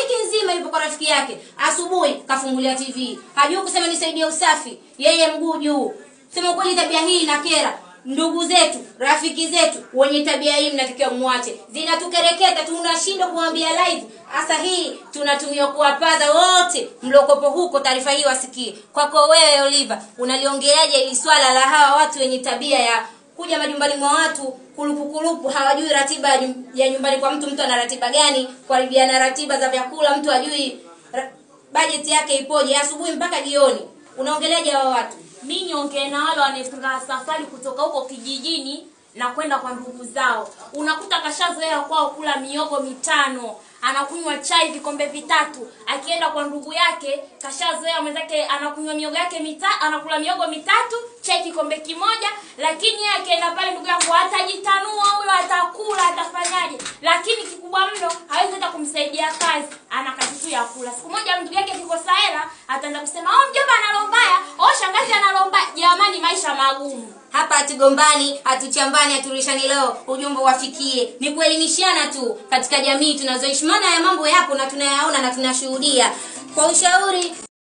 Wiki nzima yupo kwa rafiki yake, asubuhi kafungulia TV, hajui kusema nisaidie usafi, yeye mguu juu. Sema kweli, tabia hii inakera. Ndugu zetu, rafiki zetu wenye tabia hii mnatakiwa muache. Zinatukereketa, tunashindwa kuambia live. Hasa hii tunatumia kuwapaza wote mlokopo huko taarifa hii wasikie. Kwako wewe Oliver, unaliongeaje ili swala la hawa watu wenye tabia ya kuja majumbani mwa watu kulupu kulupu, hawajui ratiba ya nyumbani kwa mtu, mtu ana ratiba gani, kuharibiana ratiba za vyakula, mtu hajui bajeti yake ipoje asubuhi mpaka jioni. Unaongeleaje hawa watu? Mimi niongee na wale wanaefunga safari kutoka huko kijijini na kwenda kwa ndugu zao. Unakuta kashazoea kwao kula miogo 5, anakunywa chai vikombe 3. Akienda kwa ndugu yake kashazoea mwenzake anakunywa miogo yake anakula miogo 3, chai kikombe 1, lakini yeye akienda pale ndugu yangu hatajitanua huyo, atakula atafanyaje? Lakini kikubwa mno hawezi hata kumsaidia kazi, ana kazi tu ya kula. Siku moja ndugu yake akikosa hela ataanza kusema, "Oh, mjomba analombaya, oh shangazi analombaya." Jamani, maisha magumu. Hapa hatugombani, hatuchambani, haturishani leo. Ujumbe wafikie. Ni kuelimishana tu katika jamii tunazoishi. Maana ya mambo yapo na tunayaona na tunashuhudia. Kwa ushauri